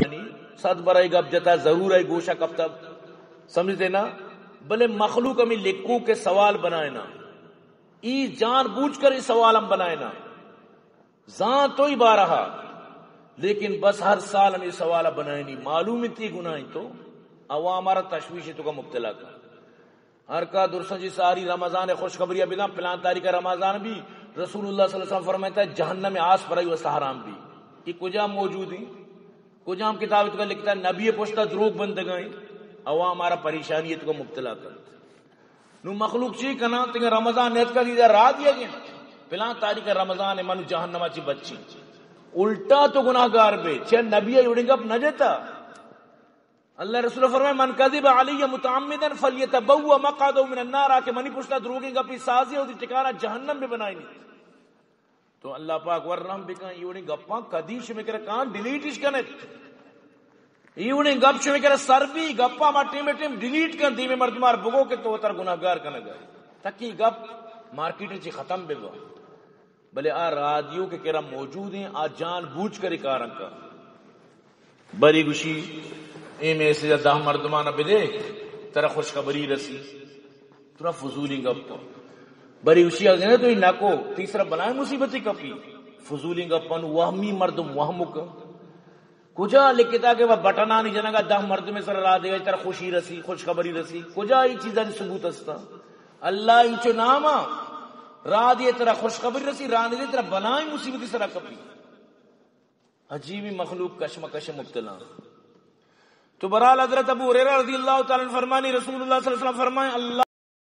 یعنی صد برا اے گپ جتا، ضرور اے گوشا کپتا، سمجھتے نا؟ بلے مخلوق ہمیں لکھو کے سوال بنائے نا، ای جان بوجھ کر ای سوال ہم بنائے نا، زان تو ہی بارہا، لیکن بس ہر سال ہمیں سوال بنائے نہیں، معلوم انت ای گناہ انت تو عوام آرا تشویش توکا مبتلا کن۔ ہر کا درساں جی ساری رمضان خوشخبری بداں، پلان تاریخ رمضان بی، رسول اللہ صلی اللہ علیہ وسلم فرمائتا جہنم آس پرائی واسطہ حرام بی۔ یہ کجا موجود ہیں؟ کجام کتاب توکا لکھتا ہے نبی پشتا دروگ بندگائیں؟ عوام آرا پریشانی توکا مبتلا کرت۔ نو مخلوق چی کنا؟ تنگا رمضان نیت کا دیدا راہ دیا گیا، پلان تاریخ رمضان ہے، منو جہنم چی بچی۔ الٹا تو گناہگار بے، چہ نبی ایوڑیں گپ نہ جتا۔ اللہ رسول فرمائے، من کذب علی متعمدا فلیتبوأ مقعده من النار، آ کہ منی پشتا دروگیں گپی سازی، وتی ٹکانا جہنم بہ بنائینی۔ تو اللہ پاک ور رحم بکن، ایوڑیں گپاں کدی شمے کرا کان ڈیلیٹ اش کنت۔ ایوڑیں گپ شمے کرا سر بی، گپاں ما ٹیم ٹیم ڈیلیٹ کن، دیمے مردمار بگو کہ تو وتر گناہگار کنگا۔ تکی گپ مارکیٹ چی ختم بہ با۔ بلے آ رادیو کہ کرا موجود ہیں، آ جان بوجھ کر کارن کا۔ بری گوشی، اے میسج دہ مردمان بدے، ترا خوشخبری رسی۔ ترا فضولیں گپ۔ بری گوشی، اگر تو نکو، تیسرا بلائیں مصیبتی کپی۔ فضولیں گپن وہمی مردم وہم کا۔ کجا لکھتا کہ وہ بٹنانی جنگا دہ مردم سر راہ دے، ترا خوشی رسی، خوشخبری رسی؟ کجا ای چیزانی ثبوت استا؟ اللہ انچو ناما راہ دے، ترا خوشخبری رسی، راہ دے، ترا بلائیں مصیبتی سرا کپی۔ عجیبی مخلوق کشمکش مبتلا۔ تو برحال حضرت ابو ہریرہ رضی اللہ تعالی عنہ فرمانی، رسول اللہ صلی اللہ علیہ وسلم فرمائے، اللہ